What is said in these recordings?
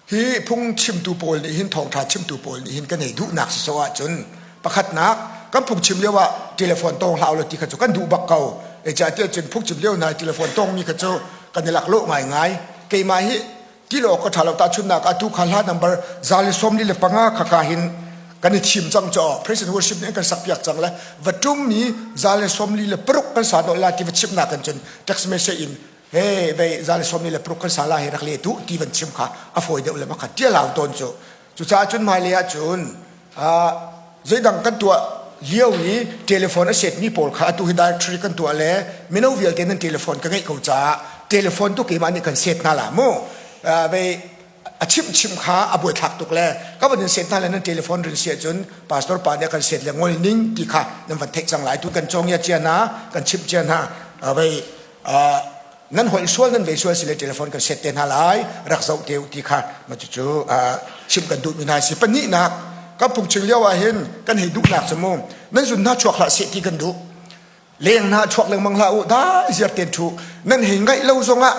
Hi phungchimtu pawl nih hin thawngṭha chimtu pawl nih hin kan ei duhnak si so ahcun pakhatnak kan phungchim lio ah telephone tawng hlah ulaw ti kha cu kan duh bak ko. Zeicahtiah cun phungchim lio hna i telephone tawngmi kha cu kan i laklawh ngaingai. Keimah hi ti lo awk ka ṭha lo tahchunhnak ah tu kha hla number 145 kha ka hin kan i thim cang cu praise and worship nih an kan sakpiak cang le va ṭummi 146 kan sa dawh la ti va chimnak kan cun text message in he vei 146 kan sa la hi rak le tu ti van chim kha a fawi deuh le ma kha ṭial hau tawn cu. Cucaah cun hmailei ah cun zeidang kan tuah lio i telephone a setmi pawl kha atu hi directory kan tuah le mino vialte nan telephone ka ngeih ko caah telephone tu keimah nih kan set hna la mu. Vei a chimh chim kha a buaithlak tuk le ka van in set hna le nan telephone rin si ahcun pastor pa nih a kan set le ngol ning ti kha nan van theih cang lai. Tu kan cawngia cia hna, kan chimh cia hna. Vei nan holh sual, nan vei sual si le telephone kan set te hna lai, rak zoh te u ti kha ma cucu chim kan duhmi hna si. Pahnihnak, kan phungching lio ah hin kan hei duhnak cu mu nan zun hna chuak hlah seh ti kan duh. Leng hna chuak lengmang hlah u, dai ziar ten thu nan hei ngaih lo zongah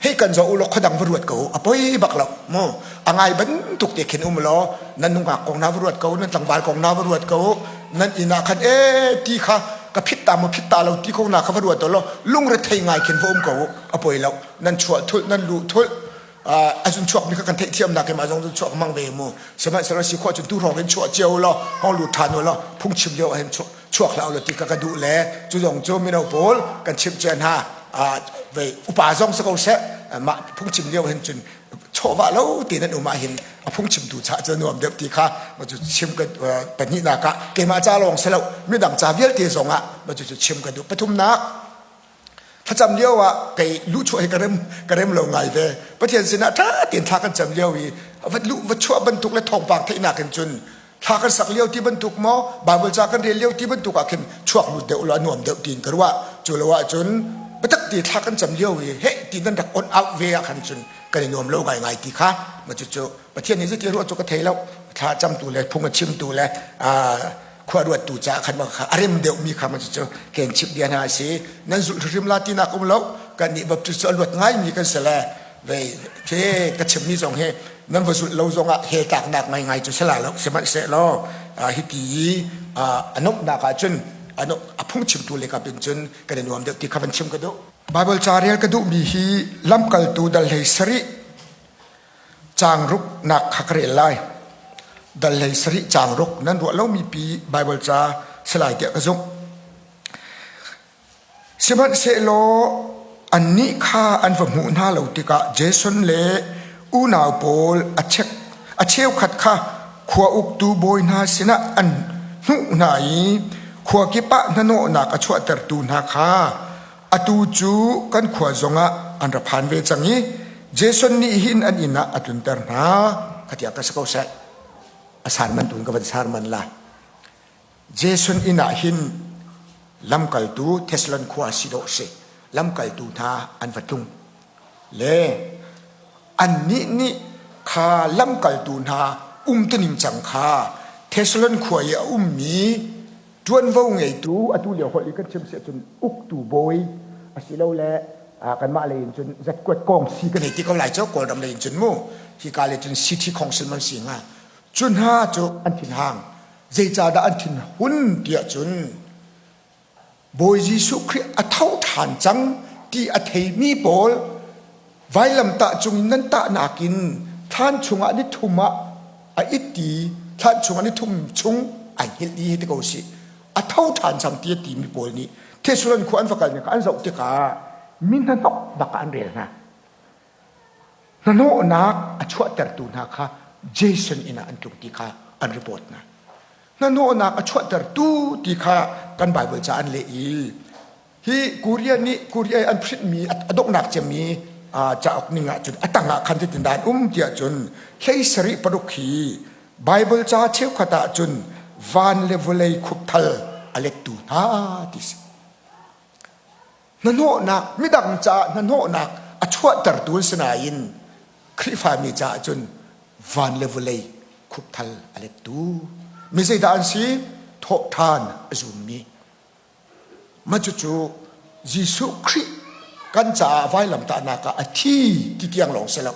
hei kan zoh u law khuadang va ruat ko u, a poi bak lo mu. A ngai bantuk te khin um law nan nungak kong na va ruat ko, nan tlangval kong na va ruat ko, nan inn ah khan e ti kha ka phit ta maw phit ta lo ti ko na kha va ruat law lungrethei ngai khin va um ko u, a poi lo. Nan chuah thulh, nan luh thulh, a zun chuak mi kha kan theihthiam nak ma zong zun chuak mang ve mu. Sihmanhsehlaw si khawh cun tu hrawng in chuah cio law hong lut ṭhan u law phungchim lio ah hin chuak hlah u law ti ka ka duh le cu zong cu mino pawl kan chimh cia hna. Vei upa zong si ko seh, mah phungchim lio hin cun chawhvah lo te nan um ah hin a phungchimtu cha cu nuam deuh ti kha ma cu chim ka pahnihnak ah keimah ca lawng si lo, midang ca vialte zong ah ma cu chim ka duh. Pathumnak, thlacam lio ah kei luhchuah hi ka rem ka rem lo ngai ve. Pathian sinah ṭha tein thla kan cam lio i va luh va chuah bantuk le thawngpang theihnak in cun thla kan sak lio ti bantuk maw, Bible ca kan rel lio ti bantuk ah khin chuak lut deuh lo a nuam deuh tiin ka ruah. Cu lo ahcun biatak ti thla kan cam lio i heh ti nan rak on out ve ah khan cun kan i nuam lo ngaingai ti kha ma cucu Pathian nih zeiti ruah cu ka thei lo. Thla camtu le phung a chimtu le khua ruattu caah khan a rem deuhmi kha ma cucu ken chimh bia hna a si. Nan zulh hrim la tinak um lo. Kan nih Baptist cu a luat ngaimi kan si le vei khi ka chimmi zong hi nan va zulh lo zongah hell tlaknak ngaingai cu si la lo. Sihmanhsehlaw hiti i a nomhnak ah cun a phungchimtu le kap in cun kan i nuam deuh ti kha van chim ka duh. Bible ca rel ka duhmi hi Lamkaltu dal 17 caang ruknak kha ka rel lai. Dal 17 caang ruk nan ruah lomi pi Bible ca si lai tiah ka zumh. Sihmanhsehlaw annih kha an va hmuh hna lo tikah Jason le unau pawl a chek a cheukhat kha khua uktu bawi hna sinah an hnuh hna i khua kip ah hnahnawhnak a chuahtertu hna kha atu cu kan khua zongah an ra phan ve cang i Jason nih hin an inn ah a tlunter hna. Khatiah ka si ko seh. A sarman tu in ka van sarman la. Jason inn ah hin lamkaltu Thessalon khua si dawh si lamkaltu hna an va tlung le annih nih kha lamkaltu hna umtuning cang kha Thessalon khua i a ummi ṭuanvo ngeitu, atu lio holh i kan chim si ahcun uktu bawi asilole kanmah lei in cun zatkuat kong si kan hei ti ko lai cu. Kawlram lei in cun mu hika lei cun city council man si hnga. Cu hna cu an thinhang. Zeicahdah an thin hun tiah cun Bawi Jesuh Khrih a tho ṭhan cang ti a theimi pawl vailamtah cung in nan tahnak in thlan chungah ni thum ah a it ti, thlan chungah ni thum chung ai hngilh dih hi ti ko sih, a tho ṭhan cang ti a timi pawl nih Thessalon khua an va kal ning an zoh tikah mi hnahnok bak ah an rel hna. Hnahnawhnak a chuahtertu hna kha Jason inn ah an tlung ti kha an report hna. Hnahnawhnak a chuahtertu ti kha kan Bible ca an leh i hi Korea nih Korea an printmi a donghnak cemmi cauk ning ah cun a tang ah khan zeitindah an um tiah cun 76 hi Bible ca cheukhat ah cun van le vawlei khupthal a lettu hna ti si. Hnahnawhnak, midang caah hnahnawhnak a chuahtertu an si nain Khrihfami caah cun van le vawlei khupthal a lettu mi zeidah an si? Thawhṭhan a zummi. Mah cucu Jesuh Khrih kan caah vailamtahnak ah a thi ti tiang lawng si lo.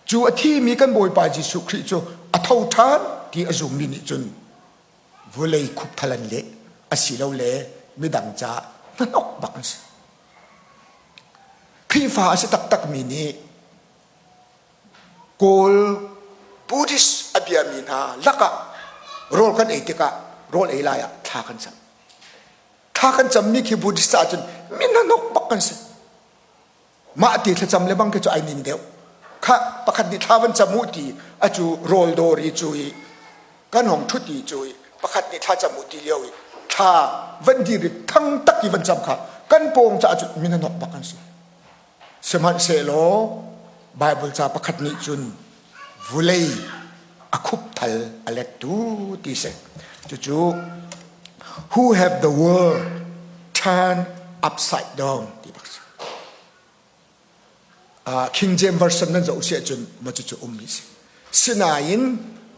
Cu a thimi kan Bawipa Jesuh Khrih cu a tho ṭhan ti a zummi nih cun vawlei khupthal an leh asilole midang ca hnahnok bak an si. Khrihfa a si taktakmi nih Kawl Buddhist a biami hna lakah rawl kan ei tikah rawl ei lai ah thla kan cam. Thla kan cammi khi Buddhist ah cun mi hnahnok bak kan si. Mah ti thlacam le bang khi cu ai ning deuh. Kha pakhat nih thla van cam u ti a cu rawl dawr i cu i kan hong ṭhut i cu i pakhat nih thla cam u ti lio i thla van dir i thang tak i van cam kha kan pawng caah cun min a nok bak an si. Sihmanhsehlaw Bible ca pakhat nih cun vulei a khupthal a lettu ti si. Cucu who have the world turned upside down ti bak si. King James Version nan zoh si ahcun ma cucu ummi si. Sinain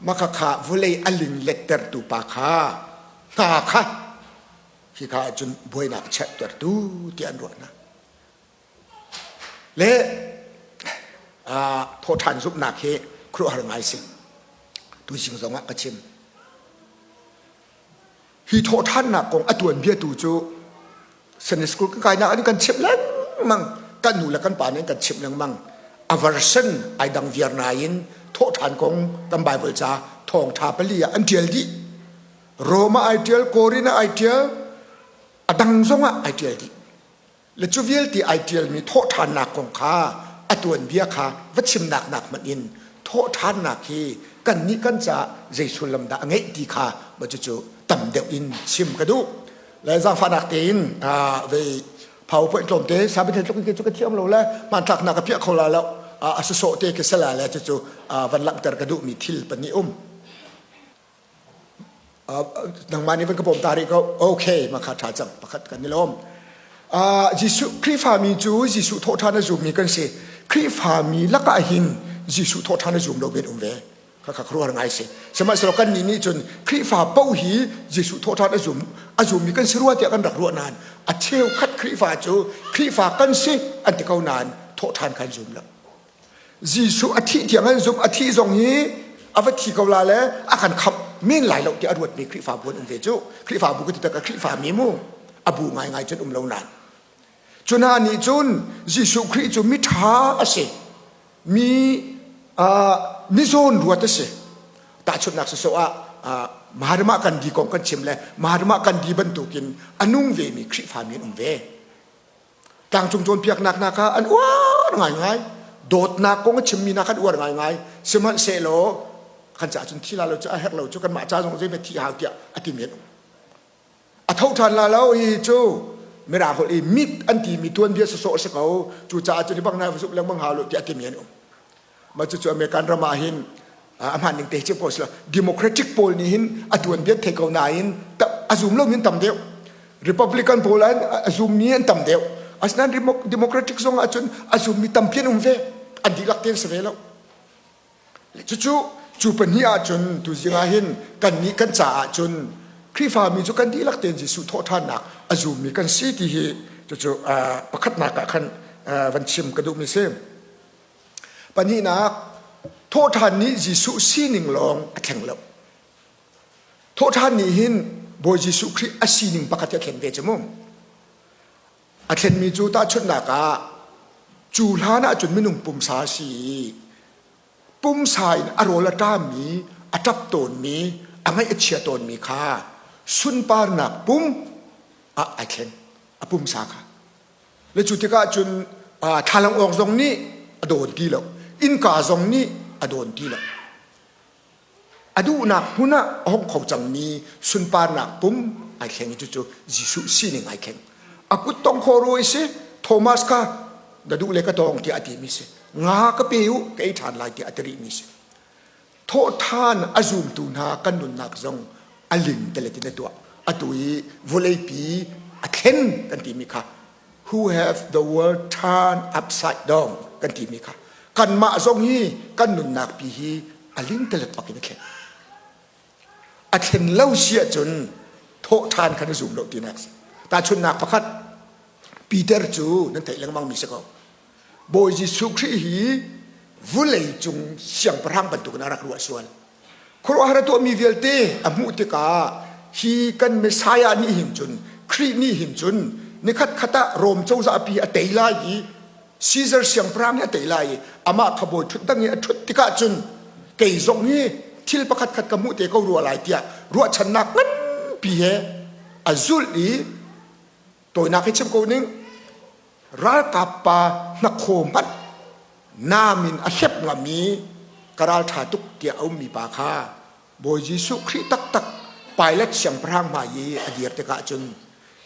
maka kha vulei a ling lettertu pa kha hna kha hika ahcun buainak chiattertu ti an ruah hna. Le thawhṭhan zumhnak hi khuaruahhar ngai si. Tuzing zong ah ka chim. Hi thawhṭhannak kong a tuanbia tu cu Sunday school kan kainak an kan chimh lengmang. Kan nu le kan pa nih an kan chimh lengmang. A version ai dang viar nain thawhṭhan kong kan Bible ca thawngṭha pali ah an ṭial dih. Rome ah ai ṭial, Korin ah ai ṭial, a dang zong ah ai ṭial dih. Le cu vialte ai ṭialmi thawhṭhannak kong kha a tuanbia kha va chimnak nak hmanh in thawhṭhannak hi kannih kan caah zei sullam dah a ngeih ti kha ma cucu tam deuh in chim ka duh. Le zaangfahnak tein vei PowerPoint tlawmte sabit tluk in cu ka thiam lo le hmanthlaknak ka piah kho la lo a sawsawh te khi sala le cucu van langhter ka duhmi thil pahnih um. Nangmah nih van ka bawm ta rih ko. Okay, ma kha ṭha cang. Pakhat kan i lawm. Jesuh Khrihfami cu Jesuh thawhṭhan a zummi kan si. Khrihfami lakah hin Jesuh thawhṭhan a zum lo mi an um ve. Kha kha khuaruahhar ngai si. Sihmanhsehlaw kan nih nih cun Khrihfa paoh hi Jesuh thawhṭhan a zum a zummi kan si rua tiah kan rak ruah nain a cheukhat Khrihfa cu Khrihfa kan si an ti ko nain thawhṭhan kha an zum lo. Jesuh a thih tiang an zumh a thih zong hi a va thi ko la le a kan khamh men lai lo tiah a ruatmi Khrihfabu an um ve cu Khrihfabu ka ti tak Khrihfa mi mu a bu ngaingai cun um lo nain cu hna nih cun Jesuh Khrih cu mi ṭha a si mi mi zawn ruat a si tahchunhnak sisawh ah Mahatma Gandhi kong kan chim le Mahatma Gandhi bantukin a nung vemi Khrihfa mi an um ve Tlangcung cawnpiaknak hna kha an uar ngaingai. Dawtnak kong a chimmi hna kha an uar ngaingai. Sihmanhsehlaw kan caah cun thi la lo cu a herh lo cu kanmah ca zong zeihmanh thi hau tiah a timi an um. A tho ṭhan la lo hi cu Mirang holh i mit an timi tuanbia sawsawh a si ko. Cucaah cun hi bang na va zumh lengmang hau lo tiah a timi an um. Mah cucu American ram ah hin a hmaan ning te chim ko sila Democratic pawl nih hin a tuanbia thei ko nain a zum lomi an tam deuh. Republican pawl a zummi an tam deuh. Asinain Democratic zong ahcun a zummi tampi an um ve. An dihlak tein si ve lo. Cucu cu pahnih ahcun tuzing ah hin kannih kan caah cun Khrihfami cu kan dihlak tein Jesuh thawhṭhannak a zummi kan si ti hi cucu pakhatnak ah khan van chim ka duhmi si. Pahnihnak, thawhṭhan nih Jesuh sining lawng a thleng lo. Thawhṭhan nih hin Bawi Jesuh Khrih a sining pakhat hi a thlen ve cu mu. A thlenmi cu tahchunhnak ah cu hlan ah cun minung pumsa a si i pumsa in a rawl a ṭammi, a ṭap tawnmi, a ngaih a chia tawnmi kha sunparnak pum ah ai thlen, a pumsa kha. Le cu tikah cun thlalang awk zong nih a dawn ti lo innka zong nih a dawn ti lo a duhnak hmun ah a hong kho cangmi sunparnak pum ai thleng i cucu Jesuh sining ai thleng a kut tong kho ru i si Thomas kha na duh le ka tawng tiah a timi si nga ka pe u ka ei ṭhan lai tiah a ti rihmi si Thawhṭhan a zumtu hna kan nunnak zong a ling teletin a tuah. Atu i vawleipi a thlen kan timi kha who have the world turned upside down kan timi kha kanmah zong hi kan nunnak pi hi a ling telet bak in a thlen. A thlen lo si ahcun thawhṭhan kha na zum lo tinak si. Tahchunhnak pakhat Peter cu nan theih lengmang mi si ko. Bawi Jesuh Khrih hi Vulei cung siangpahrang bantukin a rak ruah sual. Khuaruahhar a tuahmi vialte a hmuh tikah hi kan Messiah nih hin cun Khrih nih hin cun nikhat khat ah Rom cozah pi a tei lai i Caesar siangpahrang hi a tei lai i amah kha bawi ṭhut dang i a ṭhut tikah cun kei zong hi thil pakhat khat ka hmuh te ko rua lai tiah ruahchannak nganpi he a zulh i tawinak hi chim ko ning ralkap pa hnakhaw hmanh nam in a hlep ngam i ka ralṭha tuk tiah a ummi pa kha Bawi Jesuh Khrih taktak Pilate siangpahrang hmai i a dir tikah cun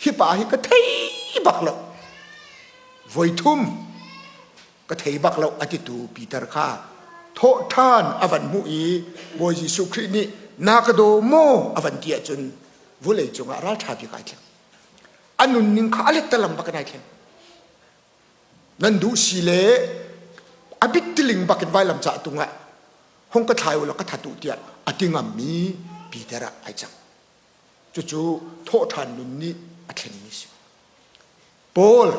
hi pa hi ka thei bak lo voi thum ka thei bak lo a titu Peter kha thawh ṭhan a van hmuh i Bawi Jesuh Khrih nih na ka daw maw a van ti ahcun vulei cungah ralṭha bik ai thleng a nunning kha a lettalam bak in ai thleng nan duh si le a bit tiling bak in vailam cah tung ah hong ka thlai u law ka that u tiah a ti ngammi Peter ah ai cang cucu thawhṭhan nun nih a thlenmi si Paul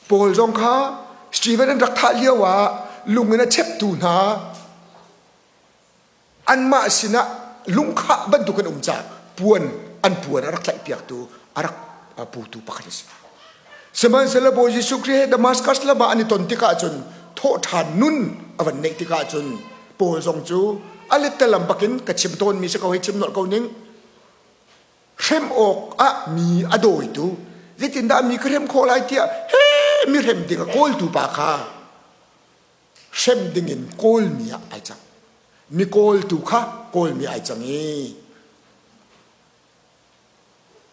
Paul zong kha Stephen an rak thah lio ah lung in a cheptu hna anmah sinah lungkhah bantuk an um caah puan an puan a rak tlaihpiaktu a rak putu pakhat a si. Sihmanhsehlaw Bawi Jesuh Khrih he Damascus lam ah an i ton tikah cun thawhṭhan nun a van neih tikah cun Paul zong cu a lettalam bakin ka chim tawnmi si ko hei chim nolh ko ning hrem awk ah mi a dawitu zeitindah mi ka hrem khawh lai tiah he mi hrem ding a kawltu pa kha hrem dingin kawlmi ah ai cang mi kawltu kha kawlmi ai cang i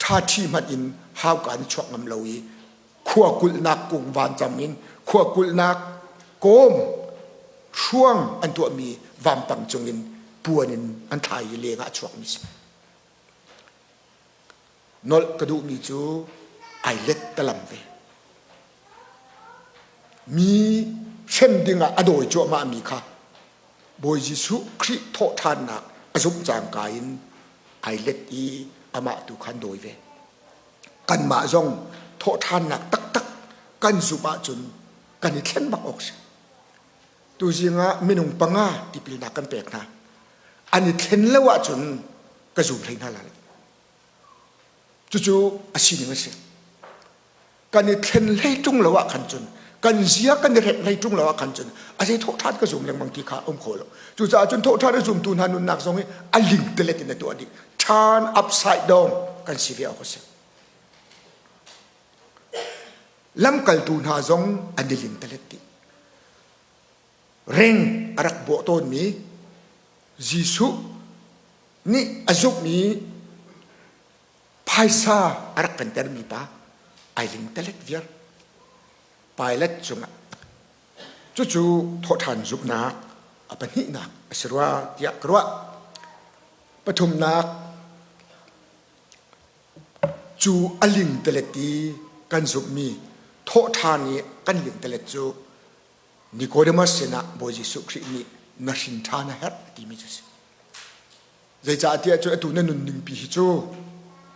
ṭhaṭhi hmanh in hauka in chuak ngam lo i khua kulhnak kung vancam in khua kulhnak kawm hruang an tuahmi vampang cungin puan in an thlai i leng ah a chuakmi si nolh ka duhmi cu ai let talam ve Mi hrem dingah a dawi cuahmahmi kha Bawi Jesuh Khrih thawhṭhannak a zumh cangka in ai let i amah tu kha an dawi ve. Kanmah zong thawhṭhannak taktak kan zumh ahcun kan i thlen bak awk si. Tuzing ah minung panga tipilnak kan pek hna. An i thlen lo ahcun ka zum hlei hna lai lo. Cucu a sining a si. Kan i thlen hlei ṭung lo ah khan cun kan zia kan i remh hlei ṭung lo ah khan cun a zei thawh ṭhan ka zum lengmang ti kha um kho lo. Cucaah cun thawh ṭhan a zumtu hna nunnak zong hi a ling telet in a tuah dih. Turn upside down kan si ve awk a si. Lamkaltu hna zong an i ling telet dih. Reng a rak bawh tawnmi Jesuh nih a zumhmi phaisa a rak kan termi pa ai lingtelet viar Pilate cungah cucu thawhṭhan zumhnak a pahnihnak a si rua tiah ka ruah pathumnak cu a lingtelet i kan zumhmi thawhṭhan i kan lingtelet cu Nicodemus sinah Bawi Jesuh Khrih nih na hrin ṭhan a herh timi cu a si. Zeicahtiah cu atu na nunning pi hi cu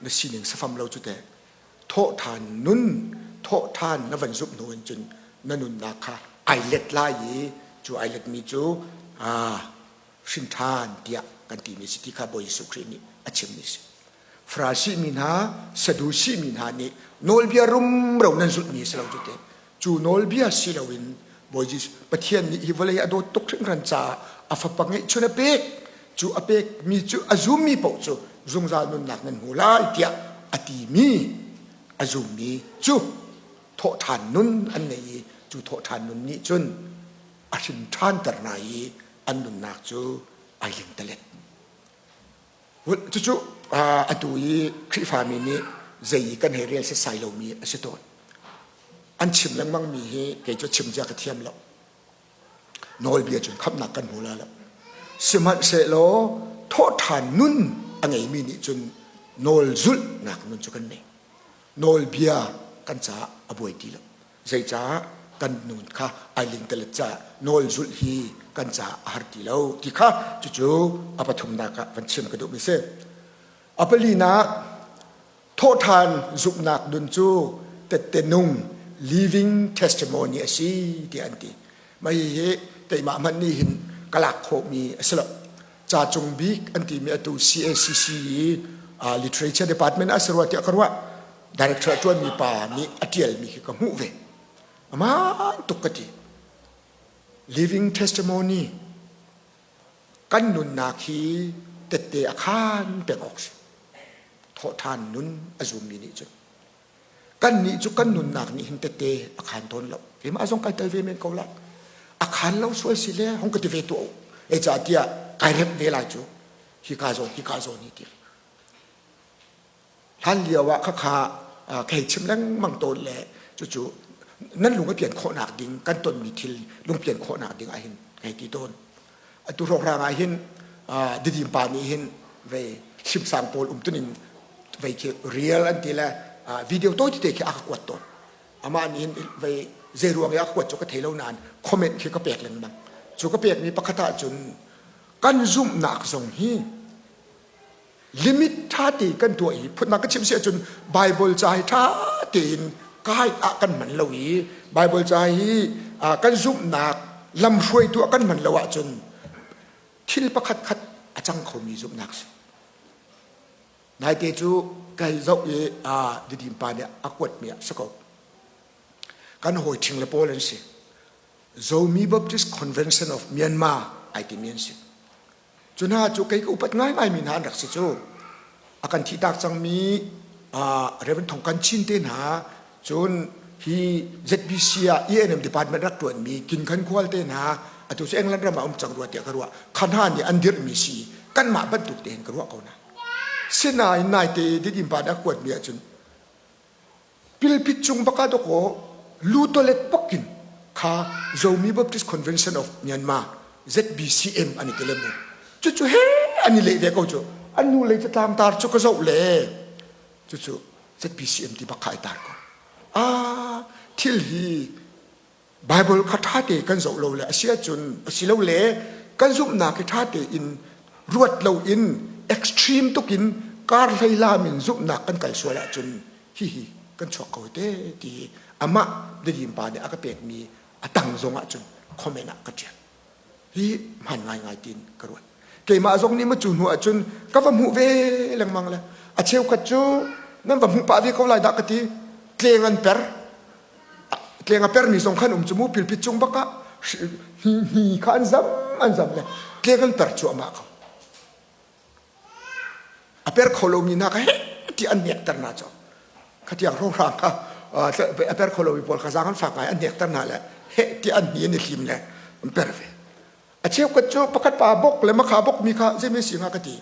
na sining safam lo cu teh. Thawhṭhan nun, thawhṭhan na van zumh hnu in cun na nunnak kha ai let lai i cu ai letmi cu aa hrin ṭhan tiah kan timi si ti kha Bawi Jesuh Khrih nih a chimmi a si. Farasi mi hna, Sadusi mi hna nih nawlbia rumro nan zulhmi si lo cu teh. Cu nawlbia si loin Bawi Jesuh Pathian nih hi vawlei a dawt tuk hringhran caah a fapa ngeihchun a pek. Cu a pekmi cu a zummi paoh cu zungzal nunnak nan hmu lai tiah a timi a zummi cu thawhṭhan nun an nei i cu thawhṭhan nun nih cun a hrim ṭhanter hna i an nunnak cu ai lingtalet. Cucu atu i Khrihfami nih zei i kan hei rel setsai lomi a si tawn. An chim lengmangmi hi kei cu chim zia ka thiam lo. Nawlbia cun khamhnak kan hmu la lo. Sihmanhsehlaw thawhṭhan nun a ngeimi nih cun nawl zulhnak nun cu kan nei. Nawlbia kan caah a buai ti lo. Zeicah kan nun kha ai lingtalet caah nawl zulh hi kan caah a har ti lo ti kha cucu a pathumnak ah van chim ka duhmi si. A palinak thawhṭhan zumhnak nun cu tette nung living testimony a si tiah an ti. Mah hihi keimah hmanh nih hin ka lak khawhmi a si lo. Ca cung bik an timi atu CACC i literature department ah si rua tiah ka ruah. Director a ṭuanmi pa nih a ṭialmi khi ka hmuh ve. Amaan tuk ka ti. Living testimony kan nunnak hi tette a khaan peng awk si. Thawhṭhan nun a zummi nih cun. Kannih cu kan nunnak nih hin tette a khaan tawn lo. Keimah zong kai tel ve men ko la. A khaan lo sual si le hong ka ti ve tuah u. Zeicahtiah kai remh ve lai cu. Hika zawn, hika zawn hi ti. Hlan lio ah khakha kei chim lengmang tawn le cucu nan lung a pian khawhnak ding kan tonmi thil lungpian khawhnak ding ah hin kei ti tawn. Atu hrawkhrang ah hin didim pa nih hin vei hlimsang pawl um tuning vei khi real an ti le video tawi tete khi a ka kuat tawn. Amah nih hin vei zei ruang i a ka kuat cu ka thei lo nain comment khi ka pek lengmang. Cu ka pekmi pakhat ah cun kan zumhnak zong hi limit ṭha te kan tuah i phunnak ka chim si ahcun Bible ca hi ṭha tein guide ah kan hman lo i Bible ca hi kan zumhnak lamhruaitu ah kan hman lo ahcun thil pakhat khat a cang khomi zumhnak si. Naite cu kai zoh i didim pa nih a kuatmi ah si ko. Kan hawi ṭhing le pawl an si. Zomi Baptist Convention of Myanmar ai timi an si. Cu hna cu kei ka upat ngaingaimi hna an rak si cu. A kan thihtak cangmi Reverend Thong Kan Chin te hna, cun hi ZBC ah ENM department rak ṭuanmi Kin Khan Khual te hna, atu cu England ram ah um cang rua tiah ka ruah. Kha hna nih an dirhmi si kanmah bantuk tein ka ruah ko hna. Sinain naite Didim pa nih a kuatmi ahcun Pilpit cung bak ah dawkaw lutolet bak in kha Zomi Baptist Convention of Myanmar ZBCM an i tel mu. Cucu he an i leh ve ko cu. An nu lei catlang tar cu ka zoh le cucu ZBCM ti bak kha ai tar ko. Ah thil hi Bible kha ṭha te kan zoh lo le a si ahcun a si lo le kan zumhnak hi ṭha tein ruat loin extreme tuk in kar hlei lam in zumhnak kan kal sual ahcun hihi kan chuak ko te ti amah Dadim pa nih a ka pekmi a tang zong ahcun comment ah ka ṭial. Hi hmaan ngaingai tiin ka ruat. Keimah zong nih macu hnu ahcun ka va hmuh ve lengmang le a cheukhat cu nan va hmuh pah ve ko lai dah ka ti. Tleng an per. Tleng a permi zong khan um cu mu pilpit cung bak ah hni kha an zam an zam le tleng an per cuahmah ko. A per kho lomi hna kha heh ti an hnekter hna cu. Khatiang hrawnghrang kha a per kho lomi pawl kha zaang an fak ngai an hnekter hna le heh ti an hni an i hlim le an per ve. A cheukhat cu pakhat pa bok le makha bokmi kha zeimi si hnga ka ti.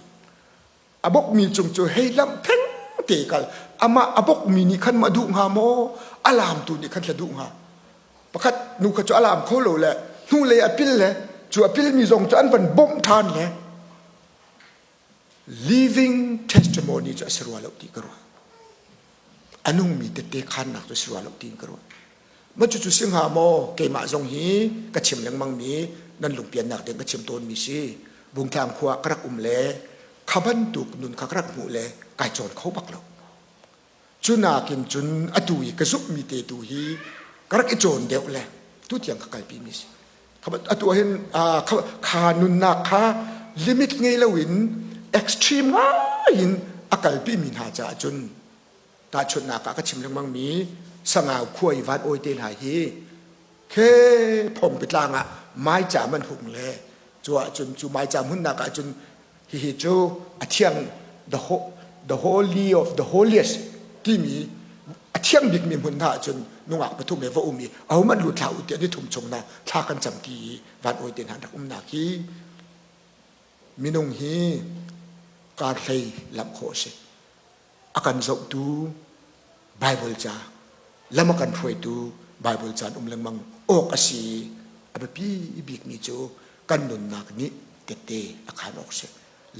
A bokmi cung cu hei lamh theng te kal amah a bokmi nih khan ma duh hnga maw a lamtu nih khan thla duh hnga. Pakhat nu kha cu a lam kho lo le hnulei a pil le cu a pilmi zong cu an van bawmh ṭhan le living testimony cu a si rua lo ti ka ruah. A nungmi tette khannak cu a si rua lo tiin ka ruah. Ma cucu si hnga maw keimah zong hi ka chim lengmangmi nan lungpiannak ding ka chim tawnmi si. Bungtlang khua ka rak um le kha bantuk nun kha ka rak hmuh le kai cawn kho bak lo. Cu nakin cun atu i ka zumhmi te tu hi ka rak i cawn deuh le tutiang ka kalpi mi si. Atu ahhin kha nunnak kha limit ngei loin extreme ngai in a kalpi mi hna caah cun tahchunhnak ah ka chim lengmang mi Sangau khua i van awi te hna hi khe Phongpi tlang ah maicaam an hung le cu ahcun cu maicaam hunnak ahcun hihi cu a thiang the, the holy of the holiest timi a thiang bikmi hmun hna ahcun nungak pathum he va um i ahohmanh lut hlah u tiah ni thum chung na thla kan cam ti i van awi te hna rak umnak hi minung hi kar hlei lamh khawh a si a kan zohtu Bible ca lam a kan hruaitu Bible caan um lengmang awk a si a biapi bikmi cu kan nunnak nih tette a khaan awk si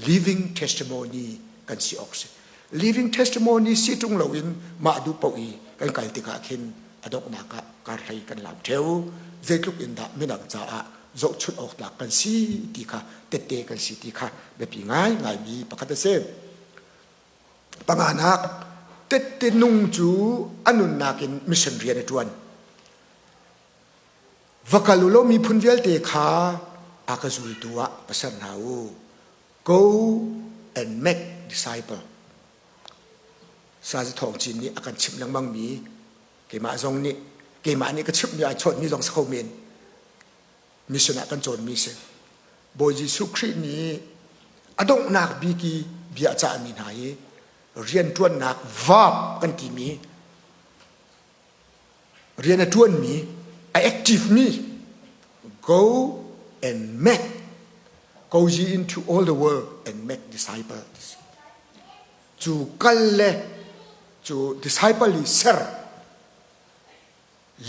living testimony kan si awk si living testimony si ṭung loin mah duh paoh i kan kal tikah khin a donghnak ah karhlei kan lam ṭheu zeitluk in dah midang caah zohchunh awk tlak kan si ti kha tette kan si ti kha biapi ngaingaimi pakhat a si Panganak, tette nung cu a nunnak in mission rian a ṭuan. Va kal u law miphun vialte kha a ka zultu ah va ser hna u. Go and make disciple. Sazi Thawng Cin nih a kan chimh lengmang mi keimah zong nih keimah nih ka chimhmi ai chawnhmi zong si kho men. Mission ah kan cawnmi si. Bawi Jesuh Khrih nih a donghnak bik i bia a cahmi hna hi rianṭuannak verb kan timi rian a ṭuanmi a active mi go and make go ye into all the world and make disciples cu kal le cu disciple i ser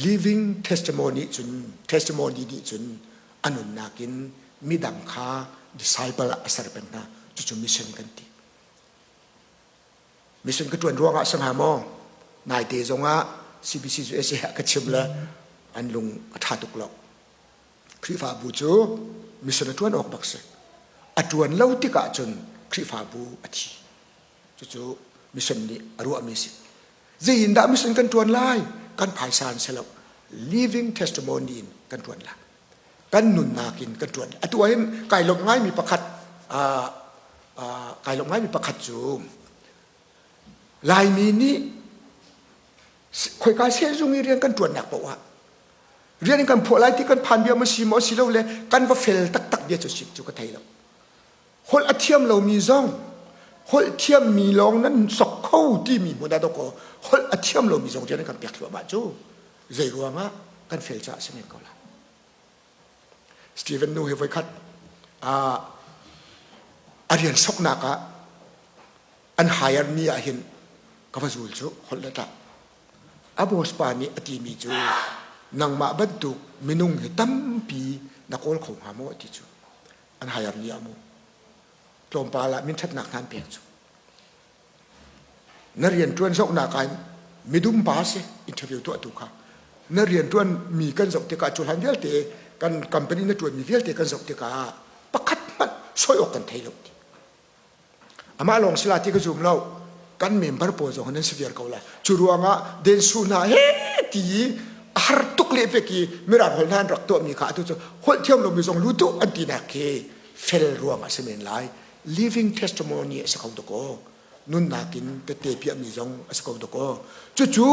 living testimony cun testimony nih cun a nunnak in midang kha disciple ah a ser peng hna cucu mission kan ti Mission ka ṭuan ruangah si hnga maw? Naite zongah CBC USA ah ka chim le an lung a ṭha tuk lo. Khrihfabu cu mission a ṭuan awk bak si. A ṭuan lo tikah cun Khrihfabu a thi. Cucu mission nih a ruahmi si. Zei in dah mission kan ṭuan lai? Kan phaisa in si lo. Living testimony in kan ṭuan lai. Kan nunnak in kan ṭuan. Atu ahhin kai lawmh ngaimi pakhat kai lawmh ngaimi pakhat cu Laimi nih khoika sehzung i rian kan ṭuannak paoh ah rian in kan phuah lai ti kan phan bia maw si maw si lo le kan va fel taktak bia cu si cu ka thei lo. Holh a thiam lomi zong holh thiammi lawng nan sok kho timi hmun ah dawkaw holh a thiam lomi zong rian an kan pek thluahmah cu zei ruangah kan fel caah si men ko lai. Stephen nu hi voikhat a rian soknak ah an hire mi ah hin ka va zul cu holh le tah a boss pa nih a timi cu nangmah bantuk minung hi tampi na kawl kho hnga maw ti cu an hire ni ah mu tlawmpal ah min ṭhatnak hna an pek cu Na rianṭuan zohnak ah midum pa si interview tuahtu kha na rianṭuan mi kan zoh tikah cu hlan vialte kan company na ṭuanmi vialte kan zoh tikah pakhat hmanh soi awk kan thei lo ti. Amah lawng si la ti ka zum lo. Kan member pawl zong nan si viar ko la. Cu ruangah densu hna he ti i a har tuk le pek i mirang holh hna an rak tuahmi kha atu cu holh thiam lomi zong lutu an tinak khi fel ruang a si men lai. Living testimony a si kho dakaw. Nunnak in tette piahmi zong a si ko dakaw. Cucu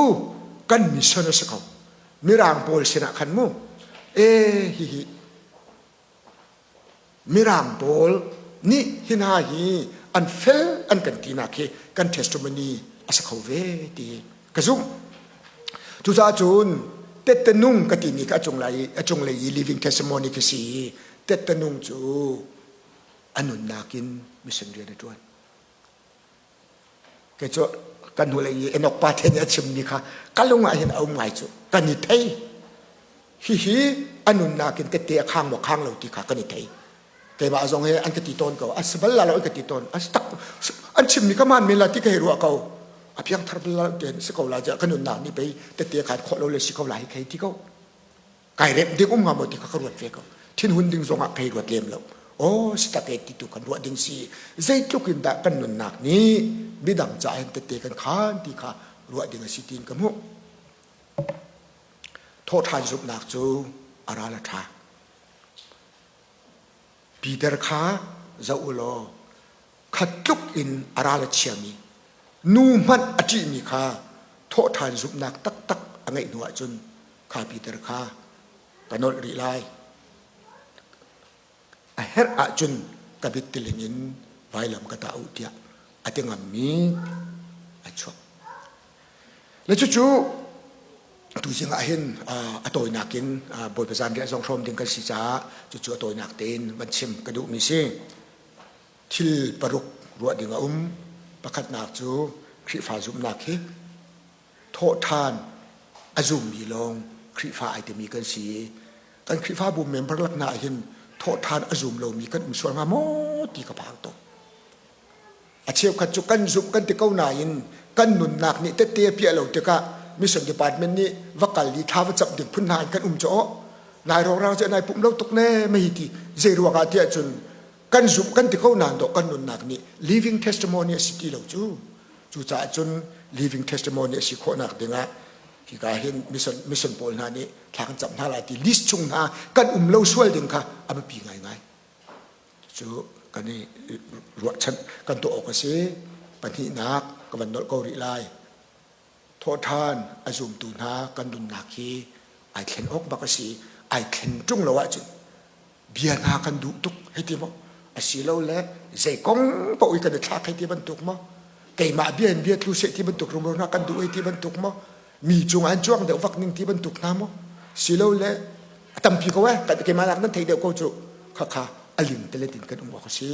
kan mission a si ko. Mirang pawl sinah khan mu e hihi Mirang pawl nih hi hna hi an fel an kan tinak hi kan testimony a si kho ve ti ka zumh. Cucaah cun tette nung ka timi kha a cunglei i living testimony khi si i tette nung cu a nunnak in mission rian a ṭuan. Kei cu kan hnulei i Enoch pa the nih a chimmi kha ka lung ah hin a um ngai cu kan i thei. Hihi a nunnak in tette a khang maw khang lo ti kha kan i thei. Keimah zong hi an ka ti tawn ko. A si bal la lo an ka ti tawn. A si tak an chimmi ka maan men la ti ka hei ruah ko. A piangthar bal la te si ko la ka nunnak nih pei tette khan khawh lo le si ko la hi khei ti ko. Kai remh ding um hnga maw ti kha ka ruat ve ko. Thinhun ding zongah ka hei ruat lem lo. Aw si tak e ti tu kan ruah ding si. Zeitluk in dah kan nunnak nih midang caah hin tette kan khan ti kha ruah ding a si tiin ka hmuh. Thawhṭhan zumhnak cu a ral a ṭha. Peter kha zoh u law khat tluk in a ral a chiami nu hmanh a ṭihmi kha thawhṭhan zumhnak taktak a ngeih hnu ahcun kha Peter kha ka nolh rih lai. A herh ahcun ka bittiling in vailam ka tah u tiah a ti ngammi a chuak. Le cucu tuzing ah hin a tawinak in Bawipa zanriah zong hrawm ding kan si caah cucu a tawinak tein van chim ka duhmi si. Thil paruk ruah ding a um. Pakhatnak cu Khrihfa zumhnak hi thawhṭhan a zummi lawng Khrihfa ai timi kan si i kan Khrihfabu member lak hna ah hin thawhṭhan a zum lomi kan um sual hnga maw ti ka phang tuk. A cheukhat cu kan zumh kan ti ko nain kan nunnak nih tette a piah lo tikah mission department nih va kal i thla va camh ding phun hna in kan um cu aw nai rawkrang cu nai pumh lo tuk ne mei ti zei ruangah tiah cun kan zumh kan ti ko nain dawh kan nunnak nih living testimony a si ti lo cu cucaah cun living testimony a si khawhnak dingah. Hika hin mission, mission pawl hna nih thla kan cam hna lai ti list chung hna kan um lo sual ding kha a biapi ngaingai. Cu kan i ruahchan kan tuah awk a si. Pahnihnak ka van nolh ko rih lai. Thawhṭhan a zumtu hna kan nunnak hi ai thlen awk bak a si. Ai thlen ṭung lo ahcun bia hna kan duh tuk hei ti maw? Asilole zei kong paoh i kan i thlak hei ti bantuk maw? Keimah bia in bia tlu seh ti bantuk rumro hna kan duh hei ti bantuk maw? Mi cung an cuang deuh vak ning ti bantuk hna maw? Silole a tampi ko eh keimah nak nan theih deuh ko cu khakha a ling teletin kan um awk a si.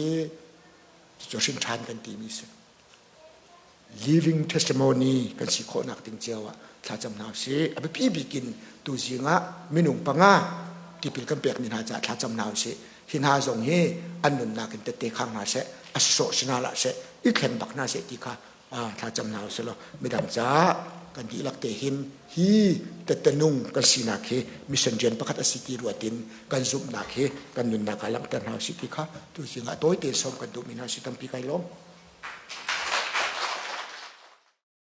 Cucu hrin ṭhan kan timi si. Living testimony kan si khawhnak ding cio ah thlacam hna usih. A biapi bik in tuzing ah minung panga tipil kan pekmi hna caah thlacam hna usih. Hi hna zong hi an nunnak in tette khang hna seh, a sawh si hna hlah seh, i thleng bak hna seh ti kha thlacam hna usih law midang caah kan dihlak te hin hi tette nung kan sinak hi mission rian pakhat a si ti ruat in kan zumhnak hi kan nunnak ah langhter hna usih ti kha tuzing ah tawi tein sawm kan duhmi hna si tampi kai lawm.